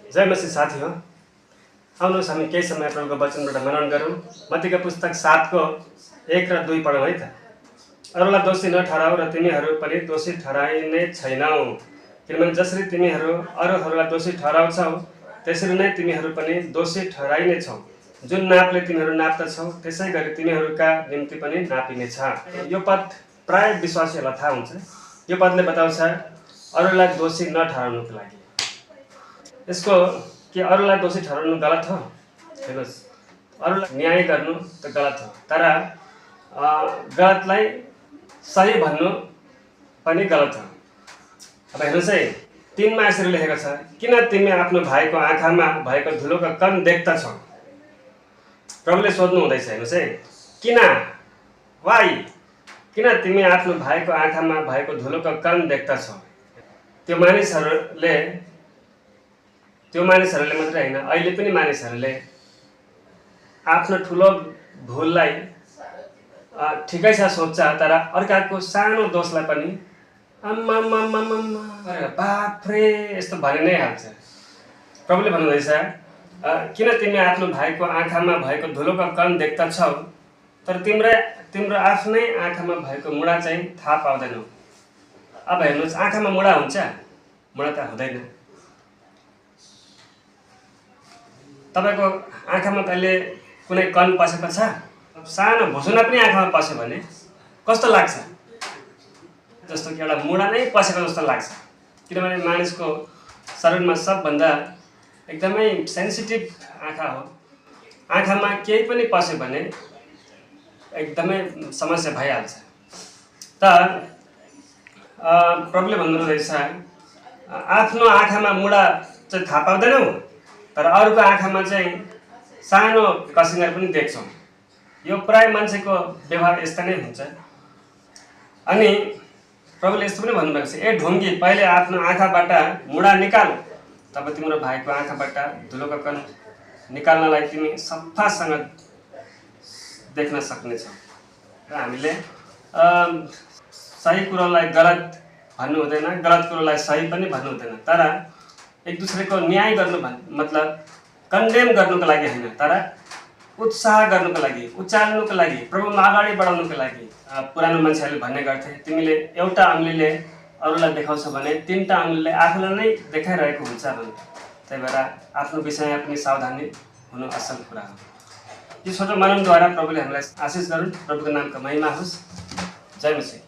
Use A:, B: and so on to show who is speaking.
A: जय मसीह साथी हो आउनुहोस् हामी केही समय प्रभुको वचनबाट मनन गरौँ। मत्तीका पुस्तक 7 को 1 र 2 पढौँ है त। अरूलाई दोषी नठहराऊ र तिमीहरू पनि दोषी ठहराइने छैनौ, किनभने जसरी तिमीहरू अरूहरूलाई दोषी ठहराउँछौ त्यसरी नै तिमीहरू पनि दोषी ठहराइने छौ। जुन नापले तिमीहरू नाप्दछौ त्यसै गरी तिमीहरूका निम्ति पनि नापिनेछ। यो पद प्राय विश्वासीहरूलाई थाहा हुन्छ। यो पदले बताउँछ अरूलाई दोषी नठहराउनुको लागि। यसको के अरूलाई दोषी ठहराउनु गलत हो? हेर्नुहोस्, अरूलाई न्याय गर्नु त गलत हो, तर गलतलाई सही भन्नु पनि गलत हो। अब हेर्नुहोस् है, 3 मा यसरी लेखेको छ, किन तिमी आफ्नो भाइको आँखामा भएको धुलोको कण देख्दछौ? प्रभुले सोध्नु हुँदैछ। हेर्नुहोस् है, किन, वाइ, किन तिमी आफ्नो भाइको आँखामा भएको धुलोको कण देख्दछौ? त्यो मानिसहरूले मात्रै होइन, अहिले पनि मानिसहरूले आफ्नो ठुलो भुललाई ठिकै छ सोच्छ, तर अर्काको सानो दोषलाई पनि बाफ्रे यस्तो भनि नै हाल्छ। प्रभुले भन्नुहुँदैछ किन तिमी आफ्नो भाइको आँखामा भएको धुलोको कण देख्दछौ तर तिम्रो आफ्नै आँखामा भएको मुडा चाहिँ थाहा पाउँदैनौ। अब हेर्नुहोस्, आँखामा मुडा हुन्छ? मुडा त हुँदैन। तपाईको आँखामा कहिले कुनै कण पसेको छ? सानो भुसुना पनि आँखामा पस्यो भने कस्तो लाग्छ? जस्तो कि एउटा मुडा नै पसेको जस्तो लाग्छ। किनभने मानिसको शरीरमा सबभन्दा एकदमै सेन्सिटिभ आँखा हो। आँखामा केही पनि पस्यो भने एकदमै समस्या भइहाल्छ। त प्रभुले भन्नुहुँदैछ आफ्नो आँखामा मुडा चाहिँ थाहा पाउँदैनौ, तर अरूको आँखामा चाहिँ सानो कसिङ्गर पनि देख्छौ। यो प्राय मान्छेको व्यवहार यस्तो नै हुन्छ। अनि प्रभुले यस्तो पनि भन्नुभएको छ, ए ढुङ्गी, पहिले आफ्नो आँखाबाट मुडा निकाल, तब तिम्रो भाइको आँखाबाट धुलोको कण निकाल्नलाई तिमी सफासँग देख्न सक्नेछौ। र हामीले सही कुरोलाई गलत भन्नु हुँदैन, गलत कुरोलाई सही पनि भन्नु हुँदैन, तर एक दुसरेको न्याय गर्नु मतलब कन्डेम गर्नुको लागि होइन, तर उत्साह गर्नुको लागि, उचाल्नुको लागि, प्रभुमा अगाडि बढाउनुको लागि। पुरानो मान्छेहरूले भन्ने गर्थे, तिमीले एउटा अङ्गुलीले अरूलाई देखाउँछौ भने 3टा अङ्गुलीले आफूलाई नै देखाइरहेको हुन्छ भने। त्यही भएर आफ्नो विषयमा पनि सावधानी हुनु असल कुरा हो। यो छोटो मननद्वारा प्रभुले हामीलाई आशिष गरून्। प्रभुको नामको महिमा होस्। जय मसीह।